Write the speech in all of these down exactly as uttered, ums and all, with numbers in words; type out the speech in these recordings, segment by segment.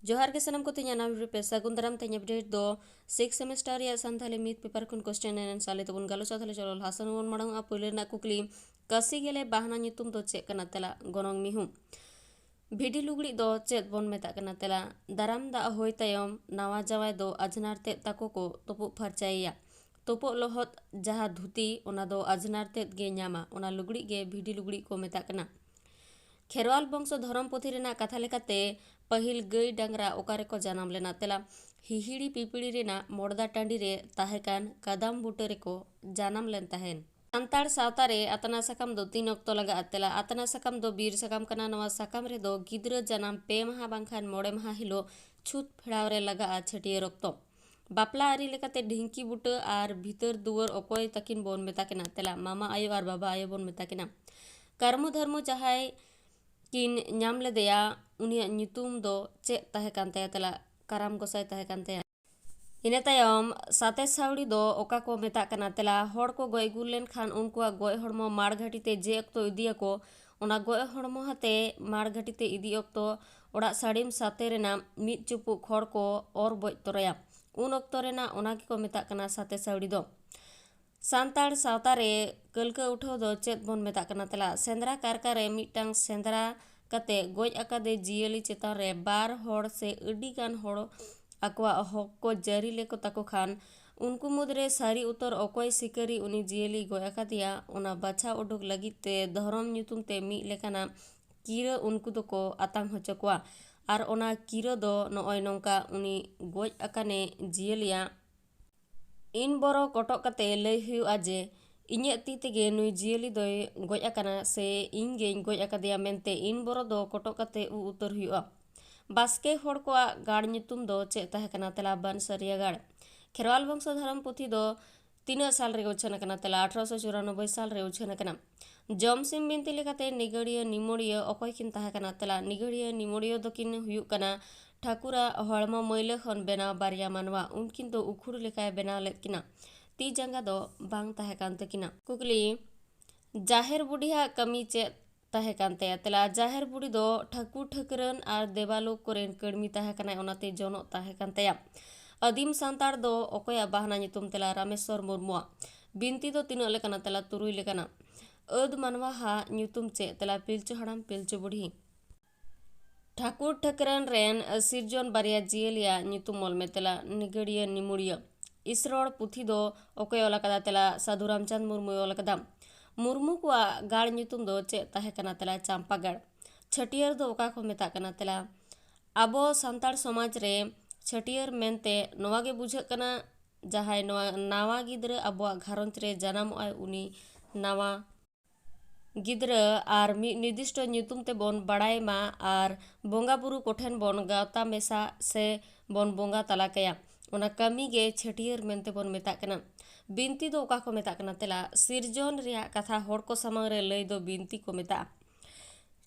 ᱡᱚᱦᱟᱨ ᱜᱮ ᱥᱟᱱᱟᱢ ᱠᱚ, ᱛᱮᱦᱮᱧᱟᱜ ᱱᱟᱣᱟ video ᱯᱮ ᱥᱟᱹᱜᱩᱱ ᱫᱟᱨᱟᱢ᱾ ᱛᱮᱦᱮᱧ update ᱫᱚ sixth semester ᱨᱮᱭᱟᱜ ᱥᱟᱱᱛᱟᱲᱤ ᱢᱤᱫ paper ᱠᱷᱚᱱ question and answer ᱞᱟᱹᱭ ᱛᱮᱵᱚᱱ ᱜᱟᱞᱚᱪᱟ᱾ ᱛᱟᱦᱞᱮ ᱪᱚᱞᱚ ᱞᱟᱦᱟ ᱥᱮᱱ ᱵᱚᱱ ᱢᱟᱲᱟᱝᱚᱜᱼᱟ᱾ ᱯᱳᱭᱞᱳ ᱨᱮᱱᱟᱜ ᱠᱩᱠᱞᱤ, ᱠᱟᱹᱥᱤ ᱜᱮᱞᱮ ᱵᱟᱦᱱᱟ ᱧᱩᱛᱩᱢ ᱫᱚ ᱪᱮᱫ ᱠᱟᱱᱟ? ᱛᱮᱞᱟ, ᱜᱚᱱᱚᱝ ᱢᱤᱦᱩ᱾ ᱵᱷᱤᱰᱤ ᱞᱩᱜᱽᱲᱤᱡ ᱫᱚ ᱪᱮᱫ ᱵᱚᱱ ᱢᱮᱛᱟᱜ ᱠᱟᱱᱟ? ᱛᱮᱞᱟ, ᱫᱟᱨᱟᱢ ᱫᱟᱜ ᱦᱩᱭ ᱛᱟᱭᱚᱢ ᱱᱟᱣᱟ ᱡᱟᱶᱟᱭ ᱫᱚ ᱟᱡᱷᱱᱟᱨ ᱛᱮᱫ ᱛᱟᱠᱚ ᱠᱚ ᱛᱩᱯᱩᱜ ᱯᱷᱟᱨᱪᱟᱭᱮᱭᱟ᱾ ᱛᱩᱯᱩᱜ ᱞᱚᱦᱚᱫ ᱡᱟᱦᱟᱸ ᱫᱷᱩᱛᱤ, ᱚᱱᱟ ᱫᱚ ᱟᱡᱷᱱᱟᱨ ᱛᱮᱫ ᱜᱮ ᱧᱟᱢᱟ, ᱚᱱᱟ ᱞᱩᱜᱽᱲᱤᱡ ᱜᱮ ᱵᱷᱤᱰᱤ ᱞᱩᱜᱽᱲᱤᱡ ᱠᱚ ᱢᱮᱛᱟᱜ ᱠᱟᱱᱟ᱾ ᱠᱷᱮᱨᱣᱟᱞ ᱵᱚᱝᱥᱚ ᱫᱷᱚᱨᱚᱢ ᱯᱩᱛᱷᱤ ᱨᱮᱱᱟᱜ ᱠᱟᱛᱷᱟ ᱞᱮᱠᱟᱛᱮ, ᱯᱟᱹᱦᱤᱞ ᱜᱟᱹᱭ ᱰᱟᱝᱨᱟ ᱚᱠᱟ ᱨᱮᱠᱚ ᱡᱟᱱᱟᱢ ᱞᱮᱱᱟ? ᱛᱮᱞᱟ, ᱦᱤᱦᱤᱲᱤ ᱯᱤᱯᱤᱲᱤ ᱨᱮᱱᱟᱜ ᱢᱚᱲᱫᱟ ᱴᱟᱺᱰᱤ ᱨᱮ ᱛᱟᱦᱮᱸ ᱠᱟᱱ ᱠᱟᱫᱟᱢ ᱵᱩᱴᱟᱹ ᱨᱮᱠᱚ ᱡᱟᱱᱟᱢ ᱞᱮᱱ ᱛᱟᱦᱮᱸᱱ᱾ ᱥᱟᱱᱛᱟᱲ ᱥᱟᱶᱛᱟ ᱨᱮ ᱟᱛᱱᱟ ᱥᱟᱠᱟᱢ ᱫᱚ ᱛᱤᱱ ᱚᱠᱛᱚ ᱞᱟᱜᱟᱜᱼᱟ? ᱛᱮᱞᱟ, ᱟᱛᱱᱟ ᱥᱟᱠᱟᱢ ᱫᱚ ᱵᱤᱨ ᱥᱟᱠᱟᱢ ᱠᱟᱱᱟ᱾ ᱱᱚᱣᱟ ᱥᱟᱠᱟᱢ ᱨᱮᱫᱚ ᱜᱤᱫᱽᱨᱟᱹ ᱡᱟᱱᱟᱢ ᱯᱮ ᱢᱟᱦᱟ ᱵᱟᱝᱠᱷᱟᱱ ᱢᱚᱬᱮ ᱢᱟᱦᱟ ᱦᱤᱞᱳᱜ ᱪᱷᱩᱛ ᱯᱷᱮᱲᱟᱣ ᱨᱮ ᱞᱟᱜᱟᱜᱼᱟ ᱪᱷᱟᱹᱴᱭᱟᱹᱨ ᱚᱠᱛᱚ᱾ ᱵᱟᱯᱞᱟ ᱟᱹᱨᱤ ᱞᱮᱠᱟᱛᱮ ᱰᱷᱤᱝᱠᱤ ᱵᱩᱴᱟᱹ ᱟᱨ ᱵᱷᱤᱛᱟᱹᱨ ᱫᱩᱣᱟᱹᱨ ᱚᱠᱚᱭ ᱛᱟᱹᱠᱤᱱ ᱵᱚᱱ ᱢᱮᱛᱟ ᱠᱤᱱᱟ? ᱛᱮᱞᱟ, ᱢᱟᱢᱟ ᱟᱭᱳ ᱟᱨ ᱵᱟᱵᱟ ᱟᱭᱳ ᱵᱚᱱ ᱢᱮᱛᱟ ᱠᱤᱱᱟ᱾ ᱠᱟᱹᱨᱢᱩ ᱫᱷᱟᱹᱨᱢᱩ ᱡᱟᱦᱟᱸᱭ ᱠᱤᱱ ᱧᱟᱢ ᱞᱮᱫᱮᱭᱟ, ᱩᱱᱤᱭᱟᱜ ᱧᱩᱛᱩᱢ ᱫᱚ ᱪᱮᱫ ᱛᱟᱦᱮᱸ ᱠᱟᱱ ᱛᱟᱭᱟ? ᱛᱮᱞᱟ, ᱠᱟᱨᱟᱢ ᱜᱚᱸᱥᱟᱭ ᱛᱟᱦᱮᱸ ᱠᱟᱱ ᱛᱟᱭᱟ᱾ ᱤᱱᱟᱹ ᱛᱟᱭᱚᱢ ᱥᱟᱛᱮ ᱥᱟᱹᱣᱲᱤ ᱫᱚ ᱚᱠᱟ ᱠᱚ ᱢᱮᱛᱟᱜ ᱠᱟᱱᱟ? ᱛᱮᱞᱟ, ᱦᱚᱲ ᱠᱚ ᱜᱚᱡ ᱜᱩᱨ ᱞᱮᱱᱠᱷᱟᱱ ᱩᱱᱠᱩᱣᱟᱜ ᱜᱚᱡ ᱦᱚᱲᱢᱚ ᱢᱟᱲ ᱜᱷᱟᱹᱴᱤ ᱛᱮ ᱡᱮ ᱚᱠᱛᱚ ᱤᱫᱤᱭᱟᱠᱚ, ᱚᱱᱟ ᱜᱚᱡ ᱦᱚᱲᱢᱚ ᱦᱟᱛᱮ ᱢᱟᱲ ᱜᱷᱟᱹᱴᱤ ᱛᱮ ᱤᱫᱤ ᱚᱠᱛᱚ ᱚᱲᱟᱜ ᱥᱟᱹᱲᱤᱢ ᱥᱟᱛᱮ ᱨᱮᱱᱟᱜ ᱢᱤᱫ ᱪᱩᱯᱩᱫ ᱠᱷᱚᱲ ᱠᱚ ᱚᱨ ᱵᱚᱡ ᱛᱚᱨᱟᱭᱟ᱾ ᱩᱱ ᱚᱠᱛᱚ ᱨᱮᱱᱟᱜ ᱚᱱᱟ ᱜᱮᱠᱚ ᱢᱮᱛᱟᱜ ᱠᱟᱱᱟ ᱥᱟᱛᱮ ᱥᱟᱹᱣᱲᱤ ᱫᱚ᱾ ᱥᱟᱱᱛᱟᱲ ᱥᱟᱶᱛᱟ ᱨᱮ ᱠᱟᱹᱞᱠᱟᱹ ᱩᱴᱷᱟᱹᱣ ᱫᱚ ᱪᱮᱫ ᱵᱚᱱ ᱢᱮᱛᱟᱜ ᱠᱟᱱᱟ? ᱛᱮᱞᱟ, ᱥᱮᱸᱫᱽᱨᱟ ᱠᱟᱨᱠᱟ ᱨᱮ ᱢᱤᱫᱴᱟᱝ ᱥᱮᱸᱫᱽᱨᱟ ᱠᱟᱛᱮ ᱜᱚᱡ ᱟᱠᱟᱫᱮ ᱡᱤᱭᱟᱹᱞᱤ ᱪᱮᱛᱟᱱ ᱨᱮ ᱵᱟᱨ ᱦᱚᱲ ᱥᱮ ᱟᱹᱰᱤ ᱜᱟᱱ ᱦᱚᱲ ᱟᱠᱚᱣᱟᱜ ᱦᱚᱠ ᱠᱚ ᱡᱟᱹᱨᱤ ᱞᱮᱠᱚ ᱛᱟᱠᱚ ᱠᱷᱟᱱ, ᱩᱱᱠᱩ ᱢᱩᱫᱽᱨᱮ ᱥᱟᱹᱨᱤ ᱩᱛᱟᱹᱨ ᱚᱠᱚᱭ ᱥᱤᱠᱟᱹᱨᱤ ᱩᱱᱤ ᱡᱤᱭᱟᱹᱞᱤ ᱜᱚᱡ ᱟᱠᱟᱫᱮᱭᱟ, ᱚᱱᱟ ᱵᱟᱪᱷᱟᱣ ᱩᱰᱩᱠ ᱞᱟᱹᱜᱤᱫ ᱛᱮ ᱫᱷᱚᱨᱚᱢ ᱧᱩᱛᱩᱢ ᱛᱮ ᱢᱤᱫ ᱞᱮᱠᱟᱱᱟᱜ ᱠᱤᱨᱟᱹ ᱩᱱᱠᱩ ᱫᱚᱠᱚ ᱟᱛᱟᱝ ᱦᱚᱪᱚ ᱠᱚᱣᱟ᱾ ᱟᱨ ᱚᱱᱟ ᱠᱤᱨᱟᱹ ᱫᱚ ᱱᱚᱜᱼᱚᱭ ᱱᱚᱝᱠᱟ, ᱩᱱᱤ ᱜᱚᱡ ᱟᱠᱟᱱᱮ ᱡᱤᱭᱟᱹᱞᱤᱭᱟᱜ ᱤᱱ ᱵᱚᱨᱚ ᱠᱚᱴᱚᱜ ᱠᱟᱛᱮ ᱞᱟᱹᱭ ᱦᱩᱭᱩᱜᱼᱟ ᱡᱮ, ᱤᱧᱟᱹᱜ ᱛᱤ ᱛᱮᱜᱮ ᱱᱩᱭ ᱡᱤᱭᱟᱹᱞᱤ ᱫᱚᱭ ᱜᱚᱡ ᱟᱠᱟᱱᱟ ᱥᱮ ᱤᱧ ᱜᱮᱧ ᱜᱚᱡ ᱟᱠᱟᱫᱮᱭᱟ ᱢᱮᱱᱛᱮ ᱤᱱ ᱵᱚᱨᱚ ᱫᱚ ᱠᱚᱴᱚᱜ ᱠᱟᱛᱮ ᱩᱵ ᱩᱛᱟᱹᱨ ᱦᱩᱭᱩᱜᱼᱟ᱾ ᱵᱟᱥᱠᱮ ᱦᱚᱲ ᱠᱚᱣᱟᱜ ᱜᱟᱲ ᱧᱩᱛᱩᱢ ᱫᱚ ᱪᱮᱫ ᱛᱟᱦᱮᱸ ᱠᱟᱱᱟ? ᱛᱮᱞᱟ, ᱵᱟᱱᱥᱟᱹᱨᱤᱭᱟ ᱜᱟᱲ᱾ ᱠᱷᱮᱨᱣᱟᱞ ᱵᱚᱝᱥᱚ ᱫᱷᱚᱨᱚᱢ ᱯᱩᱛᱷᱤ ᱫᱚ ᱛᱤᱱᱟᱹᱜ ᱥᱟᱞ ᱨᱮ ᱩᱪᱷᱟᱹᱱ ᱟᱠᱟᱱᱟ? ᱛᱮᱞᱟ, ᱟᱴᱷᱨᱚᱥᱚ ᱪᱩᱨᱟᱱᱚᱵᱵᱳᱭ ᱥᱟᱞ ᱨᱮ ᱩᱪᱷᱟᱹᱱ ᱟᱠᱟᱱᱟ᱾ ᱡᱚᱢ ᱥᱤᱢ ᱵᱤᱱᱛᱤ ᱞᱮᱠᱟᱛᱮ ᱱᱤᱜᱟᱹᱲᱤᱭᱟᱹ ᱱᱤᱢᱚᱲᱤᱭᱟᱹ ᱚᱠᱚᱭ ᱠᱤᱱ ᱛᱟᱦᱮᱸ ᱠᱟᱱᱟ? ᱛᱮᱞᱟ, ᱱᱤᱜᱟᱹᱲᱤᱭᱟᱹ ᱱᱤᱢᱚᱲᱤᱭᱟᱹ ᱫᱚᱠᱤᱱ ᱦᱩᱭᱩᱜ ᱠᱟᱱᱟ ᱴᱷᱟᱹᱠᱩᱨᱟᱜ ᱦᱚᱲᱢᱚ ᱢᱟᱹᱭᱞᱟᱹ ᱠᱷᱚᱱ ᱵᱮᱱᱟᱣ ᱵᱟᱨᱭᱟ ᱢᱟᱱᱣᱟ᱾ ᱩᱱᱠᱤᱱ ᱫᱚ ᱩᱠᱷᱩᱲ ᱞᱮᱠᱟᱭ ᱵᱮᱱᱟᱣ ᱞᱮᱫ ᱠᱤᱱᱟ᱾ ᱛᱤ ᱡᱟᱸᱜᱟ ᱫᱚ ᱵᱟᱝ ᱛᱟᱦᱮᱸ ᱠᱟᱱ ᱛᱟᱹᱠᱤᱱᱟ᱾ ᱠᱩᱠᱞᱤ, ᱡᱟᱦᱮᱨ ᱵᱩᱰᱷᱤᱭᱟᱜ ᱠᱟᱹᱢᱤ ᱪᱮᱫ ᱛᱟᱦᱮᱸ ᱠᱟᱱ ᱛᱟᱭᱟ᱾ ᱛᱮᱞᱟ, ᱡᱟᱦᱮᱨ ᱵᱩᱰᱷᱤ ᱫᱚ ᱴᱷᱟᱹᱠᱩᱨ ᱴᱷᱟᱹᱠᱨᱟᱹᱱ ᱟᱨ ᱫᱮᱵᱟᱞᱳᱠ ᱠᱚᱨᱮᱱ ᱠᱟᱹᱲᱢᱤ ᱛᱟᱦᱮᱸ ᱠᱟᱱᱟᱭ, ᱚᱱᱟᱛᱮ ᱡᱚᱱᱚᱜ ᱛᱟᱦᱮᱸ ᱠᱟᱱ ᱛᱟᱭᱟ᱾ ᱟᱹᱫᱤᱢ ᱥᱟᱱᱛᱟᱲ ᱫᱚ ᱚᱠᱚᱭᱟᱜ ᱵᱟᱦᱱᱟ ᱧᱩᱛᱩᱢ? ᱛᱮᱞᱟ, ᱨᱟᱢᱮᱥᱣᱚᱨ ᱢᱩᱨᱢᱩᱣᱟᱜ᱾ ᱵᱤᱱᱛᱤ ᱫᱚ ᱛᱤᱱᱟᱹᱜ ᱞᱮᱠᱟᱱᱟ? ᱛᱮᱞᱟ, ᱛᱩᱨᱩᱭ ᱞᱮᱠᱟᱱᱟ᱾ ᱟᱹᱫ ᱢᱟᱱᱣᱟ ᱦᱟᱜ ᱧᱩᱛᱩᱢ ᱪᱮᱫ? ᱛᱮᱞᱟ, ᱯᱤᱞᱪᱩ ᱦᱟᱲᱟᱢ ᱯᱤᱞᱪᱩ ᱵᱩᱰᱷᱤ᱾ ᱴᱷᱟᱹᱠᱩᱨ ᱴᱷᱟᱹᱠᱨᱟᱹᱱ ᱨᱮᱱ ᱥᱤᱨᱡᱚᱱ ᱵᱟᱨᱭᱟ ᱡᱤᱭᱟᱹᱞᱤᱭᱟᱜ ᱧᱩᱛᱩᱢ ᱚᱞ ᱢᱮ᱾ ᱛᱮᱞᱟ, ᱱᱤᱜᱟᱹᱲᱤᱭᱟᱹ ᱱᱤᱢᱩᱲᱤᱭᱟᱹ᱾ ᱤᱥᱨᱚᱲ ᱯᱩᱛᱷᱤ ᱫᱚ ᱚᱠᱚᱭ ᱚᱞ ᱟᱠᱟᱫᱟ? ᱛᱮᱞᱟ, ᱥᱟᱹᱫᱷᱩ ᱨᱟᱢᱪᱟᱸᱫᱽ ᱢᱩᱨᱢᱩᱭ ᱚᱞ ᱟᱠᱟᱫᱟ᱾ ᱢᱩᱨᱢᱩ ᱠᱚᱣᱟᱜ ᱜᱟᱲ ᱧᱩᱛᱩᱢ ᱫᱚ ᱪᱮᱫ ᱛᱟᱦᱮᱸ ᱠᱟᱱᱟ? ᱛᱮᱞᱟ, ᱪᱟᱢᱯᱟᱜᱟᱲ᱾ ᱪᱷᱟᱹᱴᱭᱟᱹᱨ ᱫᱚ ᱚᱠᱟ ᱠᱚ ᱢᱮᱛᱟᱜ ᱠᱟᱱᱟ? ᱛᱮᱞᱟ, ᱟᱵᱚ ᱥᱟᱱᱛᱟᱲ ᱥᱚᱢᱟᱡᱽ ᱨᱮ ᱪᱷᱟᱹᱴᱭᱟᱹᱨ ᱢᱮᱱᱛᱮ ᱱᱚᱣᱟ ᱜᱮ ᱵᱩᱡᱷᱟᱹᱜ ᱠᱟᱱᱟ, ᱡᱟᱦᱟᱸᱭ ᱱᱚᱣᱟ ᱱᱟᱣᱟ ᱜᱤᱫᱽᱨᱟᱹ ᱟᱵᱚᱣᱟᱜ ᱜᱷᱟᱨᱚᱸᱡᱽ ᱨᱮ ᱡᱟᱱᱟᱢᱚᱜ ᱟᱭ, ᱩᱱᱤ ᱱᱟᱣᱟ ᱜᱤᱫᱽᱨᱟᱹ ᱟᱨ ᱢᱤᱫ ᱱᱤᱨᱫᱤᱥᱴᱚ ᱧᱩᱛᱩᱢ ᱛᱮᱵᱚᱱ ᱵᱟᱲᱟᱭ ᱢᱟ ᱟᱨ ᱵᱚᱸᱜᱟ ᱵᱩᱨᱩ ᱠᱚᱴᱷᱮᱱ ᱵᱚᱱ ᱜᱟᱶᱛᱟ ᱢᱮᱥᱟ ᱥᱮ ᱵᱚᱱ ᱵᱚᱸᱜᱟ ᱛᱟᱞᱟ ᱠᱟᱭᱟ᱾ ᱚᱱᱟ ᱠᱟᱹᱢᱤ ᱜᱮ ᱪᱷᱟᱹᱴᱭᱟᱹᱨ ᱢᱮᱱᱛᱮ ᱵᱚᱱ ᱢᱮᱛᱟᱜ ᱠᱟᱱᱟ᱾ ᱵᱤᱱᱛᱤ ᱫᱚ ᱚᱠᱟ ᱠᱚ ᱢᱮᱛᱟᱜ ᱠᱟᱱᱟ? ᱛᱮᱞᱟ, ᱥᱤᱨᱡᱚᱱ ᱨᱮᱭᱟᱜ ᱠᱟᱛᱷᱟ ᱦᱚᱲ ᱠᱚ ᱥᱟᱢᱟᱝ ᱨᱮ ᱞᱟᱹᱭ ᱫᱚ ᱵᱤᱱᱛᱤ ᱠᱚ ᱢᱮᱛᱟᱜᱼᱟ᱾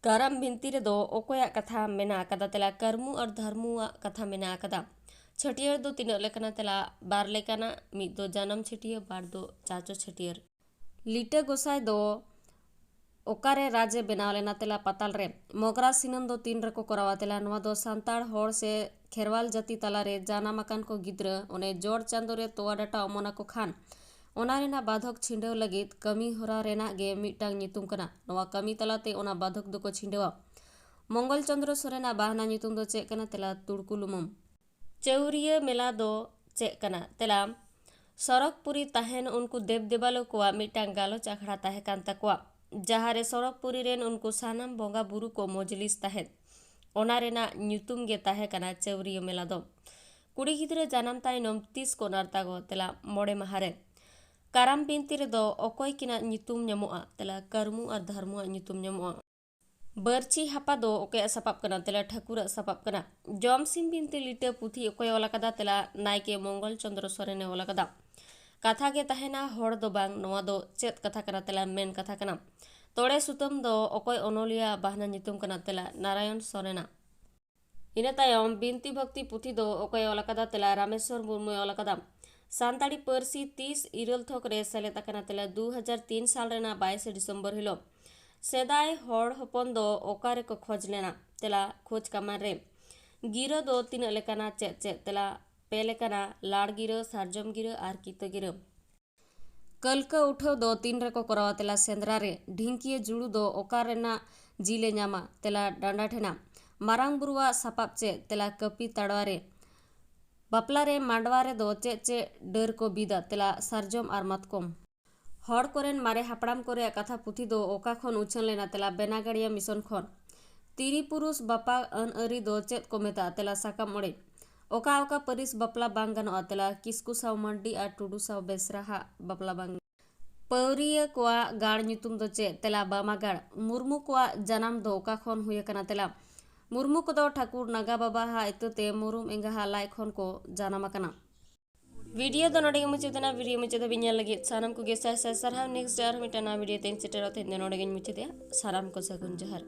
ᱠᱟᱨᱟᱢ ᱵᱤᱱᱛᱤ ᱨᱮᱫᱚ ᱚᱠᱚᱭᱟᱜ ᱠᱟᱛᱷᱟ ᱢᱮᱱᱟᱜ ᱟᱠᱟᱫᱟ? ᱛᱮᱞᱟ, ᱠᱟᱹᱨᱢᱩ ᱟᱨ ᱫᱷᱟᱨᱢᱩᱣᱟᱜ ᱠᱟᱛᱷᱟ ᱢᱮᱱᱟᱜ ᱟᱠᱟᱫᱟ᱾ ᱪᱷᱟᱹᱴᱭᱟᱹᱨ ᱫᱚ ᱛᱤᱱᱟᱹᱜ ᱞᱮᱠᱟᱱᱟ? ᱛᱮᱞᱟ, ᱵᱟᱨ ᱞᱮᱠᱟᱱᱟ, ᱢᱤᱫ ᱫᱚ ᱡᱟᱱᱟᱢ ᱪᱷᱟᱹᱴᱭᱟᱹᱨ, ᱵᱟᱨ ᱫᱚ ᱪᱟᱪᱚ ᱪᱷᱟᱹᱴᱭᱟᱹᱨ᱾ ᱞᱤᱴᱟᱹ ᱜᱚᱸᱥᱟᱭ ᱫᱚ ᱚᱠᱟᱨᱮ ᱨᱟᱡᱽ ᱮ ᱵᱮᱱᱟᱣ ᱞᱮᱱᱟ? ᱛᱮᱞᱟ, ᱯᱟᱛᱟᱞ ᱨᱮ᱾ ᱢᱚᱜᱽᱨᱟ ᱥᱤᱱᱟᱹᱢ ᱫᱚ ᱛᱤᱱ ᱨᱮᱠᱚ ᱠᱚᱨᱟᱣᱟ? ᱛᱮᱞᱟ, ᱱᱚᱣᱟ ᱫᱚ ᱥᱟᱱᱛᱟᱲ ᱦᱚᱲ ᱥᱮ ᱠᱷᱮᱨᱣᱟᱞ ᱡᱟᱹᱛᱤ ᱛᱟᱞᱟᱨᱮ ᱡᱟᱱᱟᱢ ᱟᱠᱟᱱ ᱠᱚ ᱜᱤᱫᱽᱨᱟᱹ ᱚᱱᱮ ᱡᱚᱲ ᱪᱟᱸᱫᱳ ᱨᱮ ᱛᱚᱣᱟ ᱰᱟᱴᱟ ᱚᱢᱚᱱ ᱟᱠᱚ ᱠᱷᱟᱱ, ᱚᱱᱟ ᱨᱮᱱᱟᱜ ᱵᱟᱫᱷᱚᱠ ᱪᱷᱤᱸᱰᱟᱹᱣ ᱞᱟᱹᱜᱤᱫ ᱠᱟᱹᱢᱤ ᱦᱚᱨᱟ ᱨᱮᱱᱟᱜ ᱜᱮ ᱢᱤᱫᱴᱟᱝ ᱧᱩᱛᱩᱢ ᱠᱟᱱᱟ᱾ ᱱᱚᱣᱟ ᱠᱟᱹᱢᱤ ᱛᱟᱞᱟᱛᱮ ᱚᱱᱟ ᱵᱟᱫᱷᱚᱠ ᱫᱚᱠᱚ ᱪᱷᱤᱸᱰᱟᱹᱣᱟ᱾ ᱢᱚᱝᱜᱚᱞ ᱪᱚᱸᱫᱽᱨᱚ ᱥᱚᱨᱮᱱᱟᱜ ᱵᱟᱦᱱᱟ ᱧᱩᱛᱩᱢ ᱫᱚ ᱪᱮᱫ ᱠᱟᱱᱟ? ᱛᱮᱞᱟ, ᱛᱩᱲᱠᱩ ᱞᱩᱢᱟᱹᱢ᱾ ᱪᱟᱹᱣᱨᱤᱭᱟᱹ ᱢᱮᱞᱟ ᱫᱚ ᱪᱮᱫ ᱠᱟᱱᱟ? ᱛᱮᱞᱟ, ᱥᱚᱨᱚᱜᱽᱯᱩᱨᱤ ᱛᱟᱦᱮᱱ ᱩᱱᱠᱩ ᱫᱮᱵ ᱫᱮᱵᱟᱞᱳ ᱠᱚᱣᱟᱜ ᱢᱤᱫᱴᱟᱝ ᱜᱟᱞᱚᱪ ᱟᱠᱷᱲᱟ ᱛᱟᱦᱮᱸ ᱠᱟᱱ ᱛᱟᱠᱚᱣᱟ, ᱡᱟᱦᱟᱸ ᱨᱮ ᱥᱚᱨᱚᱜᱽᱯᱩᱨᱤ ᱨᱮᱱ ᱩᱱᱠᱩ ᱥᱟᱱᱟᱢ ᱵᱚᱸᱜᱟ ᱵᱩᱨᱩ ᱠᱚ ᱢᱚᱡᱽᱞᱤᱥ ᱛᱟᱦᱮᱸᱫ᱾ ᱚᱱᱟ ᱨᱮᱱᱟᱜ ᱧᱩᱛᱩᱢ ᱜᱮ ᱛᱟᱦᱮᱸ ᱠᱟᱱᱟ ᱪᱟᱹᱣᱨᱤᱭᱟᱹ ᱢᱮᱞᱟ ᱫᱚ᱾ ᱠᱩᱲᱤ ᱜᱤᱫᱽᱨᱟᱹ ᱡᱟᱱᱟᱢ ᱛᱟᱭᱱᱚᱢ ᱛᱤᱥ ᱠᱚ ᱱᱟᱨᱛᱟ ᱜᱚ? ᱛᱮᱞᱟ, ᱢᱚᱬᱮ ᱢᱟᱦᱟ ᱨᱮ᱾ ᱠᱟᱨᱟᱢ ᱵᱤᱱᱛᱤ ᱨᱮᱫᱚ ᱚᱠᱚᱭ ᱠᱤᱱᱟᱜ ᱧᱩᱛᱩᱢ ᱧᱟᱢᱚᱜᱼᱟ? ᱛᱮᱞᱟ, ᱠᱟᱹᱨᱢᱩ ᱟᱨ ᱫᱷᱟᱨᱢᱩᱣᱟᱜ ᱧᱩᱛᱩᱢ ᱧᱟᱢᱚᱜᱼᱟ᱾ ᱵᱟᱹᱨᱪᱷᱤ ᱦᱟᱯᱟ ᱫᱚ ᱚᱠᱚᱭᱟᱜ ᱥᱟᱯᱟᱵ ᱠᱟᱱᱟ? ᱛᱮᱞᱟ, ᱴᱷᱟᱹᱠᱩᱨᱟᱜ ᱥᱟᱯᱟᱵ ᱠᱟᱱᱟ᱾ ᱡᱚᱢᱥᱤᱢ ᱵᱤᱱᱛᱤ ᱞᱤᱴᱟᱹ ᱯᱩᱛᱷᱤ ᱚᱠᱚᱭ ᱚᱞ ᱟᱠᱟᱫᱟ? ᱛᱮᱞᱟ, ᱱᱟᱭᱠᱮ ᱢᱚᱝᱜᱚᱞ ᱪᱚᱸᱫᱽᱨᱚ ᱥᱚᱨᱮᱱᱮ ᱚᱞ ᱟᱠᱟᱫᱟ᱾ ᱠᱟᱛᱷᱟ ᱜᱮ ᱛᱟᱦᱮᱱᱟ, ᱦᱚᱲ ᱫᱚ ᱵᱟᱝ, ᱱᱚᱣᱟ ᱫᱚ ᱪᱮᱫ ᱠᱟᱛᱷᱟ ᱠᱟᱱᱟ? ᱛᱮᱞᱟ, ᱢᱮᱱ ᱠᱟᱛᱷᱟ ᱠᱟᱱᱟ᱾ ᱛᱚᱲᱮ ᱥᱩᱛᱟᱹᱢ ᱫᱚ ᱚᱠᱚᱭ ᱚᱱᱚᱞᱤᱭᱟᱹ ᱵᱟᱦᱱᱟ ᱧᱩᱛᱩᱢ ᱠᱟᱱᱟ? ᱛᱮᱞᱟ, ᱱᱟᱨᱟᱭᱚᱱ ᱥᱚᱨᱮᱱᱟᱜ᱾ ᱤᱱᱟᱹ ᱛᱟᱭᱚᱢ ᱵᱤᱱᱛᱤ ᱵᱷᱚᱠᱛᱤ ᱯᱩᱛᱷᱤ ᱫᱚ ᱚᱠᱚᱭ ᱚᱞ ᱟᱠᱟᱫᱟ? ᱛᱮᱞᱟ, ᱨᱟᱢᱮᱥᱣᱚᱨ ᱢᱩᱨᱢᱩᱭ ᱚᱞ ᱟᱠᱟᱫᱟ᱾ ᱥᱟᱱᱛᱟᱲᱤ ᱯᱟᱹᱨᱥᱤ ᱛᱤᱥ ᱤᱨᱟᱹᱞ ᱛᱷᱚᱠ ᱨᱮ ᱥᱮᱞᱮᱫ ᱟᱠᱟᱱᱟ? ᱛᱮᱞᱟ, ᱫᱩ ᱦᱟᱡᱟᱨ ᱛᱤᱱ ᱥᱟᱞ ᱨᱮᱱᱟᱜ ᱵᱟᱭᱤᱥᱮ ᱰᱤᱥᱮᱢᱵᱚᱨ ᱦᱤᱞᱳᱜ᱾ ᱥᱮᱫᱟᱭ ᱦᱚᱲ ᱦᱚᱯᱚᱱ ᱫᱚ ᱚᱠᱟ ᱨᱮᱠᱚ ᱠᱷᱚᱡᱽ ᱞᱮᱱᱟ? ᱛᱮᱞᱟ, ᱠᱷᱚᱡᱽ ᱠᱟᱢᱟᱱ ᱨᱮ᱾ ᱜᱤᱨᱟᱹ ᱫᱚ ᱛᱤᱱᱟᱹᱜ ᱞᱮᱠᱟᱱᱟ? ᱪᱮᱫ ᱪᱮᱫ? ᱛᱮᱞᱟ, ᱯᱮ ᱞᱮᱠᱟᱱᱟ, ᱞᱟᱲ ᱜᱤᱨᱟᱹ, ᱥᱟᱨᱡᱚᱢ ᱜᱤᱨᱟᱹ ᱟᱨ ᱠᱤᱛᱟᱹ ᱜᱤᱨᱟᱹ᱾ ᱠᱟᱹᱞᱠᱟᱹ ᱩᱴᱷᱟᱹᱣ ᱫᱚ ᱛᱤᱱ ᱨᱮᱠᱚ ᱠᱚᱨᱟᱣᱟ? ᱛᱮᱞᱟ, ᱥᱮᱸᱫᱽᱨᱟ ᱨᱮ᱾ ᱰᱷᱤᱝᱠᱤᱭᱟᱹ ᱡᱩᱲᱩ ᱫᱚ ᱚᱠᱟ ᱨᱮᱱᱟᱜ ᱡᱤᱞ ᱮ ᱧᱟᱢᱟ? ᱛᱮᱞᱟ, ᱰᱟᱸᱰᱟ ᱴᱷᱮᱱᱟᱜ᱾ ᱢᱟᱨᱟᱝ ᱵᱩᱨᱩᱣᱟᱜ ᱥᱟᱯᱟᱵ ᱪᱮᱫ? ᱛᱮᱞᱟ, ᱠᱟᱹᱯᱤ ᱛᱟᱲᱣᱟ ᱨᱮ᱾ ᱵᱟᱯᱞᱟ ᱨᱮ ᱢᱟᱰᱣᱟ ᱨᱮᱫᱚ ᱪᱮᱫ ᱪᱮᱫ ᱰᱟᱹᱨ ᱠᱚ ᱵᱤᱫᱟ? ᱛᱮᱞᱟ, ᱥᱟᱨᱡᱚᱢ ᱟᱨ ᱢᱟᱛᱠᱚᱢ᱾ ᱦᱚᱲ ᱠᱚᱨᱮᱱ ᱢᱟᱨᱮ ᱦᱟᱯᱲᱟᱢ ᱠᱚ ᱨᱮᱭᱟᱜ ᱠᱟᱛᱷᱟ ᱯᱩᱛᱷᱤ ᱫᱚ ᱚᱠᱟ ᱠᱷᱚᱱ ᱩᱪᱷᱟᱹᱱ ᱞᱮᱱᱟ? ᱛᱮᱞᱟ, ᱵᱮᱱᱟᱜᱟᱲᱤᱭᱟ ᱢᱤᱥᱚᱱ ᱠᱷᱚᱱ᱾ ᱛᱤᱨᱤ ᱯᱩᱨᱩᱥ ᱵᱟᱯᱟ ᱟᱹᱱ ᱟᱹᱨᱤ ᱫᱚ ᱪᱮᱫ ᱠᱚ ᱢᱮᱛᱟᱜᱼᱟ? ᱛᱮᱞᱟ, ᱥᱟᱠᱟᱢ ᱚᱲᱮᱡ᱾ ᱚᱠᱟ ᱚᱠᱟ ᱯᱟᱹᱨᱤᱥ ᱵᱟᱯᱞᱟ ᱵᱟᱝ ᱜᱟᱱᱚᱜᱼᱟ? ᱛᱮᱞᱟ, ᱠᱤᱥᱠᱩ ᱥᱟᱶ ᱢᱟᱱᱰᱤ ᱟᱨ ᱴᱩᱰᱩ ᱥᱟᱶ ᱵᱮᱥᱨᱟᱦᱟᱜ ᱵᱟᱯᱞᱟ ᱵᱟᱝ᱾ ᱯᱟᱹᱣᱨᱤᱭᱟᱹ ᱠᱚᱣᱟᱜ ᱜᱟᱲ ᱧᱩᱛᱩᱢ ᱫᱚ ᱪᱮᱫ? ᱛᱮᱞᱟ, ᱵᱟᱢᱟᱜᱟᱲ᱾ ᱢᱩᱨᱢᱩ ᱠᱚᱣᱟᱜ ᱡᱟᱱᱟᱢ ᱫᱚ ᱚᱠᱟ ᱠᱷᱚᱱ ᱦᱩᱭ ᱟᱠᱟᱱᱟ? ᱛᱮᱞᱟ, ᱢᱩᱨᱢᱩ ᱠᱚᱫᱚ ᱴᱷᱟᱹᱠᱩᱨ ᱱᱟᱜᱟ ᱵᱟᱵᱟᱦᱟᱜ ᱤᱛᱟᱹᱛᱮ ᱢᱩᱨᱩᱢ ᱮᱸᱜᱟᱦᱟᱜ ᱞᱟᱡ ᱠᱷᱚᱱ ᱠᱚ ᱡᱟᱱᱟᱢ ᱟᱠᱟᱱᱟ᱾ ᱵᱷᱤᱰᱤᱭᱳ ᱫᱚ ᱱᱚᱰᱮ ᱜᱮ ᱢᱩᱪᱟᱹᱫ ᱮᱱᱟ᱾ ᱵᱷᱤᱰᱤᱭᱳ ᱢᱩᱪᱟᱹᱫ ᱫᱷᱟᱹᱵᱤᱡ ᱧᱮᱞ ᱞᱟᱹᱜᱤᱫ ᱥᱟᱱᱟᱢ ᱠᱚᱜᱮ ᱥᱟᱭ ᱥᱟᱭ ᱥᱟᱨᱦᱟᱣ᱾ ᱱᱮᱠᱥᱴ ᱟᱨᱦᱚᱸ ᱢᱤᱫᱴᱟᱝ ᱱᱟᱣᱟ ᱵᱷᱤᱰᱤᱭᱳ ᱛᱮᱧ ᱥᱮᱴᱮᱨᱚᱜ ᱛᱮᱦᱮᱧ ᱫᱚ ᱱᱚᱰᱮ ᱜᱮᱧ ᱢᱩᱪᱟᱹᱫᱮᱜᱼᱟ᱾ ᱥᱟᱱᱟᱢ ᱠᱚ ᱥᱟᱹᱜᱩᱱ ᱡᱚᱦᱟᱨ᱾